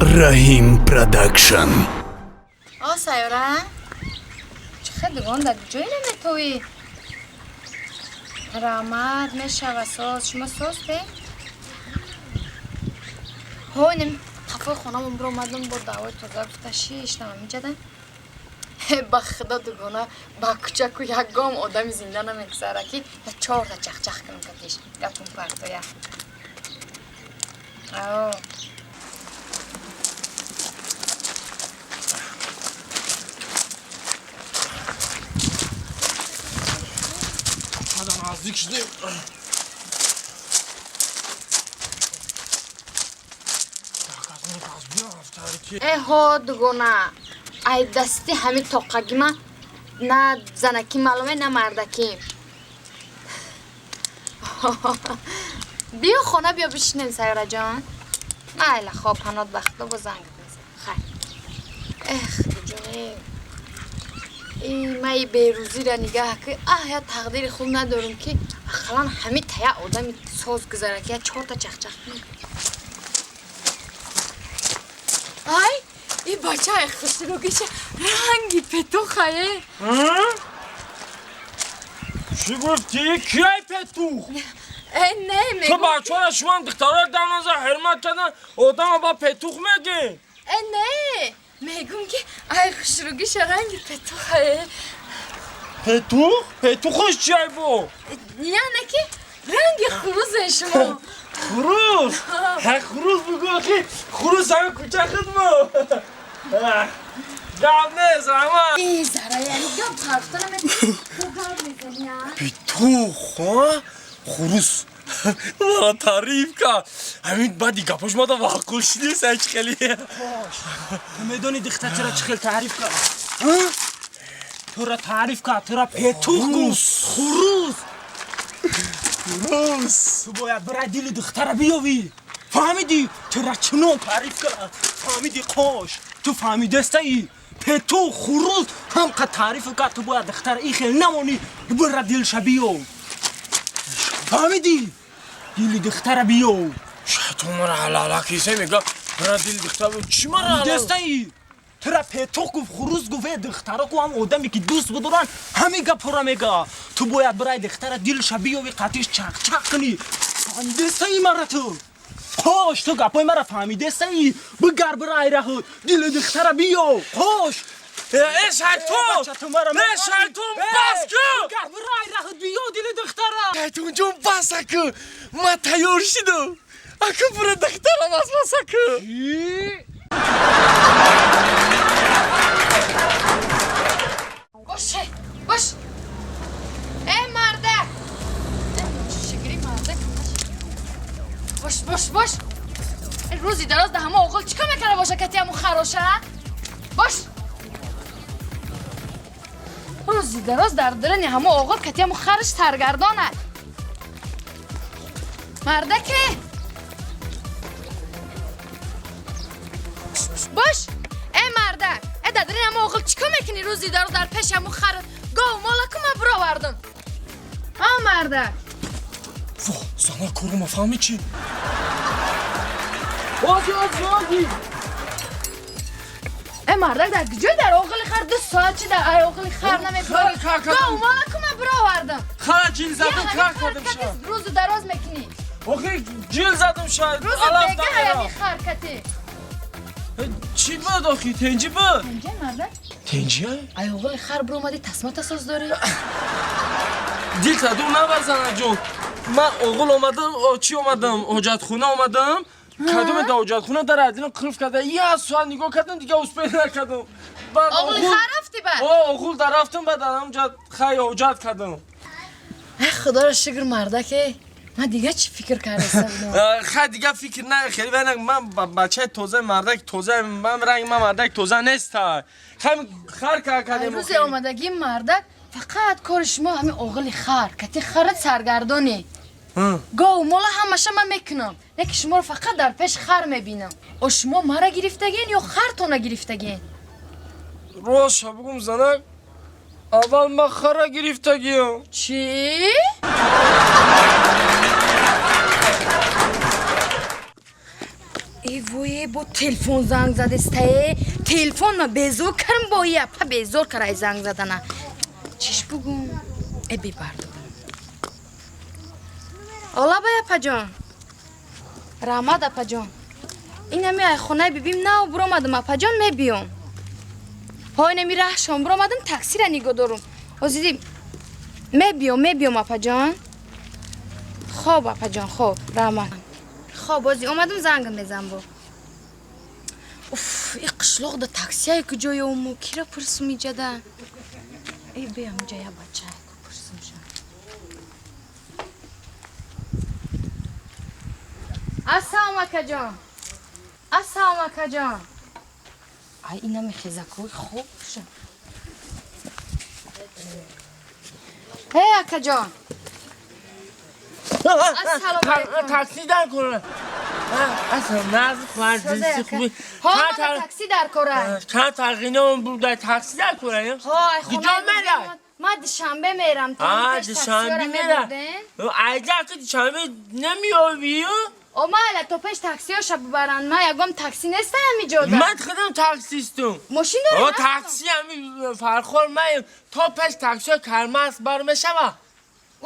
Раҳим Продакшн. О, Сайёра, чӣ хел, дугон, дар ҷое наметовӣ? Раҳмат, мешава, соз. Шумо созте? Ҳо, инем қафои хонамон биромадам, бо даъвои тоза гуфта шиштам ҳаминҷада. Ба худо, дугона, ба кӯчаку ягон одами зинда намегузара, ки я чорта чахчах кунам, катиш гапум партоя. Ао. Наздик шудем. Эҳо, дугона, ай дасти ҳамин тоқагима на занакӣ маълуме, на мардакӣ. Биё хона, биё бишинем, Сайёраҷон. Майла, хоб, ҳанот ба худо, бо занг мезанам. Хайр. Эх, ҷоне, маи берӯзира нигаҳ ки, аҳ, я тақдири хуб надорам, ки ақаллан ҳамин тая одами соз гузара, ки я чорта чахчах кунам. Ай, и бачаи хушрӯгиша ранги петухае. Чӣ гуфтӣ? Кияй петух? Э, не. Ту Мегум. Бачаҳоро шумам духтароро дам назар ҳурмат кардан, одама ба петух мегӣ. Э, не, мегум, ки ай хушрӯгиша ранги петухае. Петух? Петухаш чиай бо? Яъне ки ранги хурузе шумо. Хурус? Ҳа, хурус бугӯ, ахи хурус ҳами кӯча хидмо. Гап нест, раҳмат. Э, зара, яъне гап ҳарфта наметавонӣ, ту гап мезанӣ, а? Петух, хурус мара таъриф кард. Ҳамин баъди гапош мада маъқул шидест, ай чӣ хеле. Ту медонӣ духтар чаро чӣ хел таъриф кард? Тура таъриф кард, тура петух гуфт, хурус. Хурус. Ту бояд бирай дили духтара биёвӣ, фаҳмидӣ? Тура чунон таъриф кард, фаҳмидӣ? Қош, ту фаҳмидастаӣ? Петух, хурус ҳам қад таъриф кард. Ту бояд духтара и хел намонӣ, бира дилша биёв, фаҳмидӣ? Дили духтара биёв. Шайтон мара ҳалала кисе, мега бира дили духтара биёв. Чӣ мара ҳалал? Фаҳмидастаӣ? Тура петух гуфт, хурус гуфт. Э, духтаро ку ҳам одаме ки дӯст бидоранд, ҳамин гапҳоро мега. Ту бояд бирай духтара дилша биёвӣ, қатиш чақчақ кунӣ, фаҳмидастаӣ мара ту? Қош, ту гапҳои мара фаҳмидастаӣ? Бигар, бирай раҳуд, дили духтара биёв, қош. Э, шайтон! Бача, ту мара Не, мефаҳмӣ? шайтон, Э, бас кун! бигар, бирай раҳуд, биё дили духтара. Шайтонҷон, бас аку, ман тайёр шидам аку, бира духтара васваса ку. Бош, бош, э, мардак, э, шигири мардак, бош, бош, бош. Э, рӯзи дароз да ҳама оғол чӣ кор мекарда боша, кати ҳамун хароша? Бош, рӯзи дароз дар дарани ҳама оғол кати ҳамун хараш саргардонад. Мардаке, бош, э, мардак, э, дар дарани ҳама оғол чӣ кор мекунӣ рӯзи дароз дар пеши ҳамун хар? Гов молаку ма бировардам, а, мардак? Во, зана корума фаҳми чӣ? Ози, ози, ози. Э, мардак, дар куҷой? Дар оғили хар 2 соат чи дар ай оғили хар намебурӣ? Хар кар кардам. Гов молаку ма бировардам. Хара ҷил задам, кар кардам ша. Рӯзу дароз мекунӣ. Охи, ҷил задам ша. Рӯзу алаф бега дамера. ҳаями хар кати. Чӣ буд охи, тенҷи буд? Инҷа, мардак. Тенҷия? Ай оғили хар биромадӣ, тасмата соз дорӣ. Дилта дур набар, занаҷон. Ман оғул омадам, чӣ омадам, ҳоҷатхона омадам. Кадоме да ҳоҷатхона дар адилам қилф карда, як соат нигоҳ кардам, дига успел накардам. Баъд Оғили хар рафтӣ баъд? О, оғул дар рафтам, баъд ҳамҷа хай ҳоҷат кардам. Ай, худоро шукр, мардаке, ман дига чӣ фикр кардаиста будам. Хай, дига фикр на, хеле вайна ман бачаи тоза, мардак тоза, ман ранг ман мардак тоза неста. Хай, хар кардем. Рӯзи омадагӣ, мардак, фақат кори шумо ҳамин оғили хар кати харат саргардонӣ. Гов мола ҳамаша ман мекунам, не ки шуморо фақат дар пеш хар мебинам. О, шумо мара гирифтагин ё хартона гирифтагин? Рост бугум, занак, аввал ман хара гирифтагиям. Чӣ? Э, вое. Бо телефон занг задестае. Телефон ма безор карм бо япа безор карай занг задана. Чиш бугум? Бибардорам. Ола ба апаҷон. Раҳмат апаҷон. Инами ай хонаи бибим нав буромадам апаҷон мебиём. Ҳо инами раҳшон буромадам таксира нигоҳ дорум. Озиди мебиём апаҷон. Хоб апаҷон, хоб, раҳмат. Хоб, ози омадам занг мезанам бо. Уф, и қишлоқда таксияе куҷо ёму кира пурсум иҷада. Э биям ҷа я бачае ку пурсум ша. Ассалому акаҷон. Ассалому акаҷон. Ай инами хезакои хоб ша. Эй акаҷон. Ассалому алайкум. Такси дар кора. Ассалом, наз хварди хуби. Ҳо, мана такси дар кора. Чанд тағйином буда такси дар кора? Ҳо, ай Куҷо мерай? Ма душанбе мерам. А, душанбе мера. Айҷа ки душанбе намеёбӣ? О, майла, то пеш таксиёша бибаранд. Ма ягон такси нестаям иҷода. Ман худам таксистум. Мошин дорем? О, такси ами фархор маем. То пеш таксиё кармас бар мешава.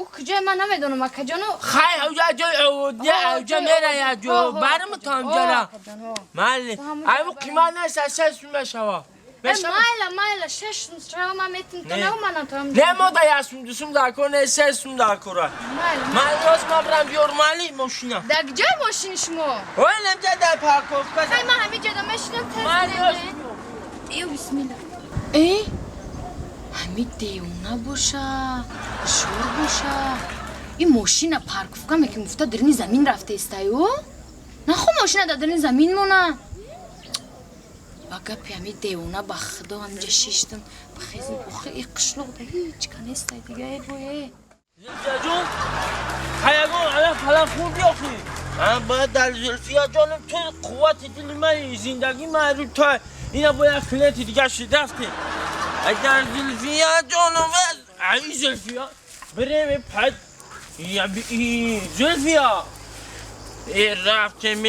Ӯ куҷое ман намедонам акаҷону. Хай, авҷа ҷой оводи, авҷа мерая ҷо. Барм тамҷара. Майли. Ай бу қимат нест, 6 сум мешава. Майла, майла, 6 сум шава ман метим то науманам то ҳам. Не мо да 1 сум, 2 сум дар кор не, 6 сум дар кора. Майла. Ман рост ма брам биёр майли мошина. Дар куҷои мошини шумо? Ой, намҷа дар парковка. Хай, ман ҳамин ҷода мешинам тез. Майли. Э, бисмилла. Э? Ҳамин девона боша, шор боша. Ин мошина парковка мекунем гуфта дарини замин рафта истаю? Нахо мошина дар дарини замин мона. Ба гапи ҳамин девона ба худо ҳаминҷа шиштам. Бихезм, охи и қишлоқ да ҳеҷ ка нестай дига, э бой, э. Зулфияҷон, хаягон ала фалан хурди охи. Ман бояд дар Зулфияҷонам ту қуввати дили ман, зиндагӣ ман рӯ та ина бояд клиенти дига шидафти. Агар Зулфияҷонам ай Зулфия بریم پد یا بی زلفیا ای رفتم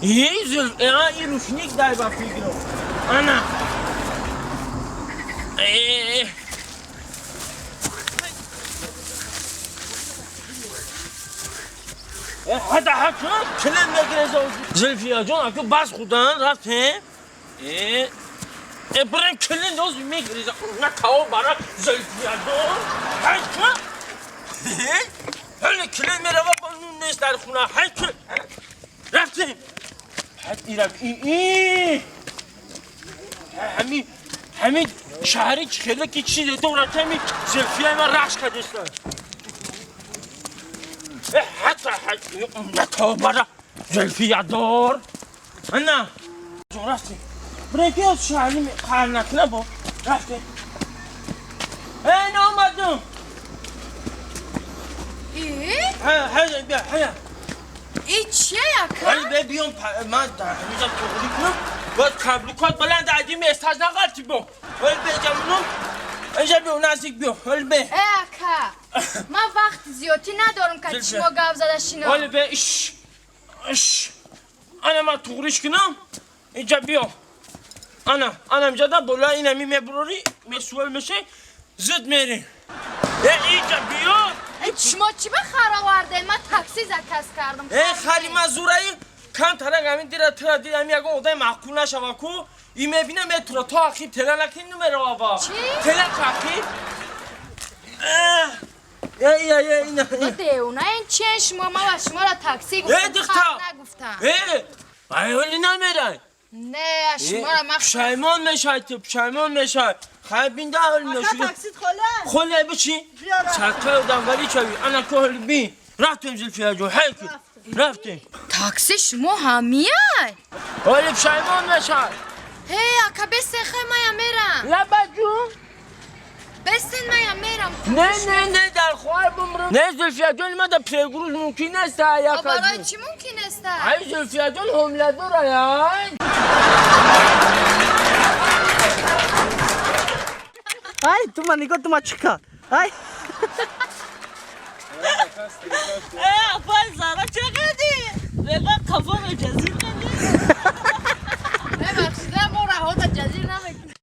ای زلفیا ای روشنیک دای با فیگرو انا ای حتی حتی کلم نگیره زلفیا جان اگه بس خودن رفتم ای بریم کلین دوز میگیره نه تاو برا زلفیا جان هیچ هل کلین میره و نون نیست در خونه هیچ رفتیم حد ایرم ای ای همین شهری خیلی که چیزه دوره کمی زلفیه من رخش کردستن حتی نه تاو برا زلفیا دار نه رفتیم برای از شهری قرنک نبا رفتیم ای نامدم ای؟ هیا بیا هیا ای چیه یکا؟ ولی بیام من در همیجا تغری کنم باید کبلوکات بلند عدیم استاج نقلتی با ولی بجمونم اینجا بیا نزدیک بیا ولی به ای اکا من وقت زیادی ندارم که شما گپ زده شینم ولی به اش اش انا من تغریش کنم اینجا بیا انا اینجا دا بالا اینمی میبروری میسوال میشه زد میری اینجا بیا شما چی به خر آورده؟ من تاکسی زکس کردم. ای خری من زورایی کم ترنگ همین دیره ترا دیدم یکم آدم معقول نشوه کو ای میبینم تورا تا عقیب تله نکن نمیره آبا. چی؟ تله عقیب ای ای ای نه دیوونه این چیه شما؟ من و شما را تاکسی گفتم خر نگفتم. ای ای ولی نمیره. نه شما را من پشیمان میشه تو پشیمان میشه. خیر بینده حال نشده. تاکسیت خوله خوله بچی؟ چکه آدم ولی چوی انا کهل بی رفتیم زلفیه جو حیکی رفتیم تاکسی شما همیه؟ ولی پشیمان میشه. هی اکا بسن خیلی مایم میرم. لبا جون بسن مایم میرم. نه نه نه در خوار بمرم. نه زلفیه جون ما در پرگروز ممکن است. برای چی ممکن است؟ ای زلفیه جون حمله داره یا. ای تو من نگاه تو ما چیکار ای ای افای زارا چه کردی؟ Мега қафоро ҷазир кардӣ. Бебахшида, мо раҳота ҷазир намекунем.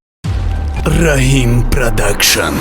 Раҳим Production.